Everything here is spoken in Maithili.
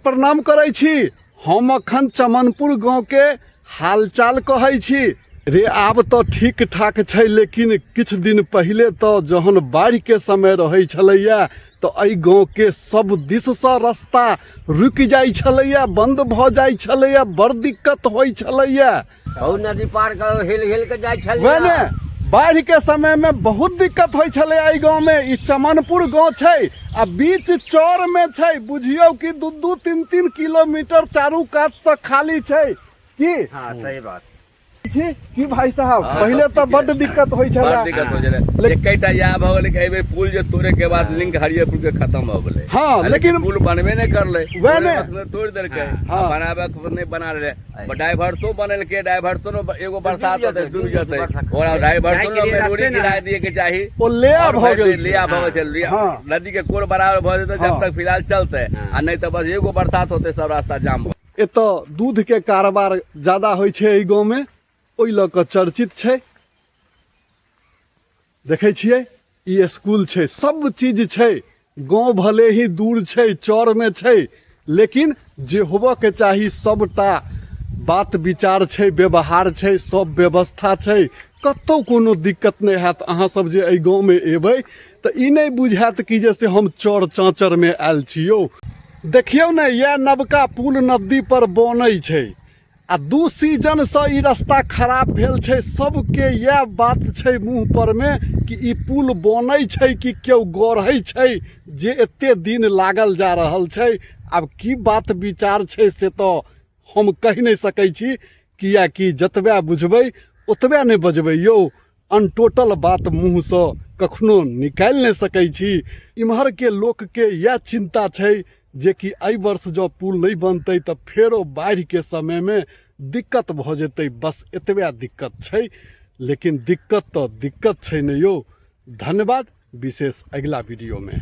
प्रणाम करै छी। हम अखन चमनपुर गाँवके हालचाल कहै छी। रे आब तऽ ठीक ठाक छै, लेकिन किछु दिन पहिले तऽ जहन बाढ़िके समय रहै छलैया तऽ एहि गाँवके सब दिससँ रस्ता रुकि जाइ छलैया, बन्द भऽ जाइ छलैया, बड़ दिक्कत होइ छलैया। हौ नदी पार कर हिल हिल के जाइ छलियै। वएह ने, बाढ़ि के समय में बहुत दिक्कत होइ छलै एहि गाँव में। ई चमनपुर गाँव छै आ बीच चौर में छै, बुझियौ कि 2-2 3-3 किलोमीटर चारू कात से खाली छै। की हाँ सही बात छी की भाई साहब? हाँ, पहिले सब तऽ ठीक बड्ड है। दिक्कत होइ छलै। बड़ दिक्कत हो छलै। एकेटा इएह भऽ गेलै कि एहि बेर पुल जे तोड़े के बाद लिंक हरियरपुर के खत्म भऽ गेलै। हाँ, लेकिन पुल बनबे नहि करलै, वएह ने। तोड़े वक्त तोड़ि देलकै। हाँ। बनाबे के नहि बना रहलै। ड्राइवर तो बनेलकै, ड्राइवर तो ने एगो बरसात डूबि होतै, जेतै, डूबि जेतै। बरसात। ओकरा ड्राइवर तो जाइके लिए ने रास्ते रोड़ी ना। गिरा दिए के चाही। ओ लेया और भऽ भरि गेल दिन छै। लिया भऽ गेल छै, लिया। हाँ। नदी के कोर बराबर भऽ जेतै हाँ। जब तक फिलहाल चलतै, आ नहि तऽ बस एगो बरसात होतै सब रास्ता जाम भऽ एतऽ दूधके कारोबार ज्यादा होइ छै एहि गाँवमे, ओहि लऽ कऽ चर्चित छै। देखै छियै ई स्कूल छै, सब चीज छै। गाँव भले ही दूर छै, चौरमे छै, लेकिन जे होबऽके चाही सबटा बात विचार छै, व्यवहार छै, सब व्यवस्था छै। कतहु कोनो दिक्कत नहि हैत। अहाँ सब जे एहि गाँवमे एबै तऽ ई नहि बुझायत कि जे से हम चौर चाँचरमे आयल छी। यौ देखियौ ने, इएह नवका पुल नदी पर बनै छै आ 2 सीजनसँ ई रास्ता खराब भेल छै। सबके इएह बात छै मुँह परमे कि ई पुल बनै छै कि केओ गढ़ै छै जे एते दिन लागल जा रहल छै। आब की बात विचार छै से तऽ हम कहि नहि सकै छी, किएकि जतबे बुझबै ओतबे नहि बजबै यौ। अनटोटल बात मुँहसँ कखनो निकालि नहि सकै छी। इम्हरके लोकके इएह चिन्ता छै जे कि एहि वर्ष जँ पुल नहि बनतै तऽ फेरो बाढ़िके समयमे दिक्कत भऽ जेतै। बस एतबे दिक्कत छै, लेकिन दिक्कत तऽ दिक्कत छै ने यौ। धन्यवाद, विशेष अगिला वीडियोमे।